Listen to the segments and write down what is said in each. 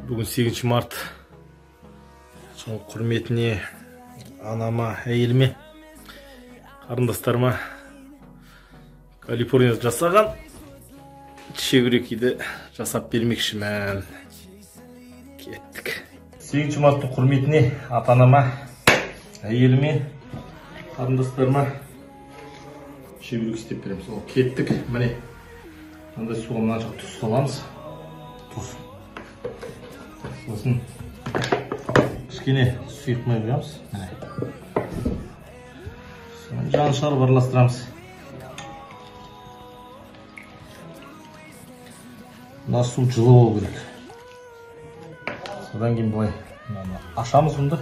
Бүгін 8 март. Соның құрметіне анама, әйеліме, қарындастарыма Калифорнияда жасаған чебурекиді жасап бермекшімін. Кеттік. 8 марттың құрметіне ата-анама, әйеліме, қарындастарыма чебурек істеп береміз. Ол кеттік. Міне, мынандай суға мынанша тұз саламыз. Тұз. Сосын кішкене сұйық май құямыз. Міне. Соны жағын шығарып араластырамыз. Мына су жылы болу керек. Содан кейін былай мынаны ашамыз бұнды.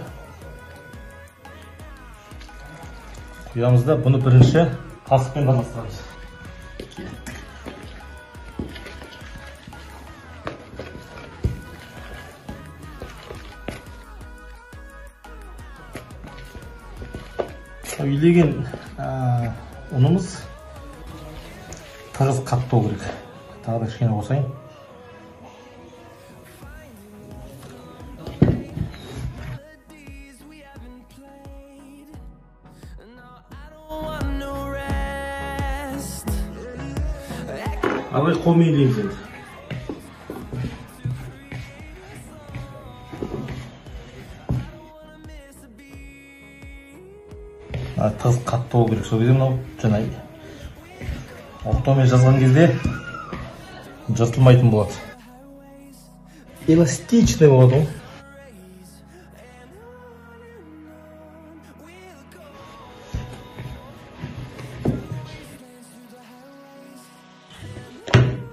Құямыз да бұны бірінші қасықпен араластырамыз. Кеттік. Үйлеген ұнымыз тығыз қатты болу керек. Тағы да кішкене қосайын. Ары қолмен илейміз енді. Тығыз қатты болу керек. Сол кезде мынау жаңа оқтаумен жазған кезде жыртылмайтын болады. Эластичный болады ол.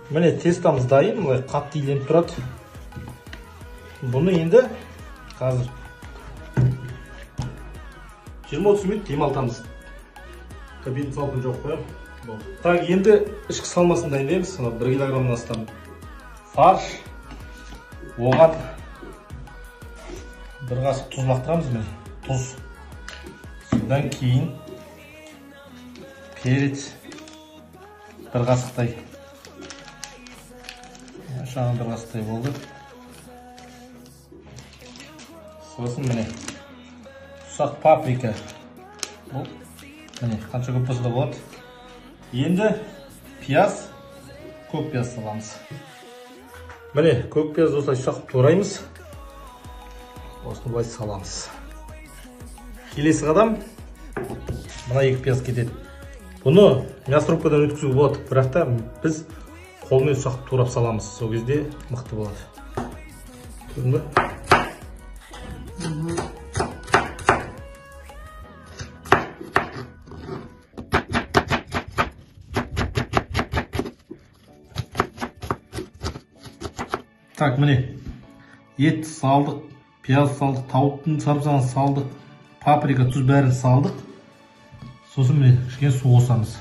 Міне тестамыз дайын, былай қатты иленіп тұрады. Бұны енді қазір 20-30 минут демалтамыз. Кабинет салқын жауып қоямын. Так, енді ішкі салмасын дайындаймыз. 1 килограммнан астам фарш. Оған 1 қасық тұз лақтырамыз міне. Тұз. Содан кейін перец 1 қасықтай. Шағын 1 қасықтай болды. Сосын міне ұсақ паприка. Бұл міне қанша көп болса да болады. Енді пияз, көк пияз саламыз. Міне көк пиязды осылай ұсақ тураймыз. Осыны былай саламыз. Келесі қадам мына 2 пияз кетеді. Бұны мясорубкадан өткізуге болады, бірақ та біз қолмен ұсақ турап саламыз. Сол кезде мықты болады. Көрдің бе? Так, міне ет салдық, пияз салдық, тауықтың сарымсағын салдық, паприка, тұз бәрін салдық. Сосын міне кішкене су қосамыз.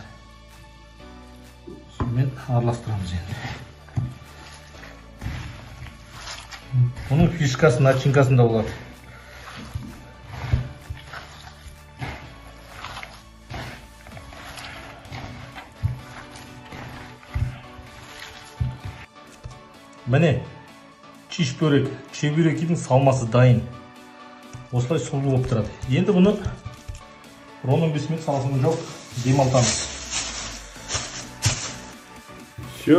Сонымен араластырамыз енді. Бұның фишкасы начинкасында болады. Міне чебурек, чебурекидің салмасы дайын. Осылай сұлу болып тұрады. Енді бұны 10-15 минут салқын жауып демалтамыз. Все.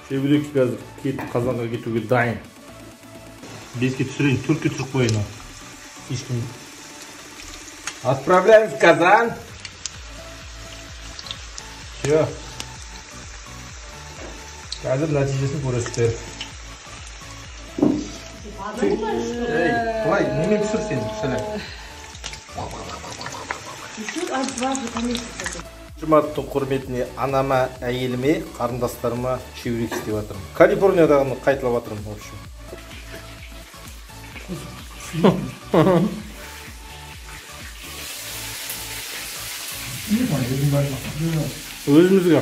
Чебуреки қазір кетіп қазанға кетуге дайын. 5-ке түсірейін, 4-ке түсіріп қояйын. Ешкім. Отправляем в казан. Все. Қазір нәтижесін көресіздер. Эй, былай, немен пісір сен, шәлі. Марттың құрметіне анама, әйеліме, қарындастарыма чебурек істеп жатырмын. Калифорниядағыны қайталап жатырмын, в общем. Өзімізге.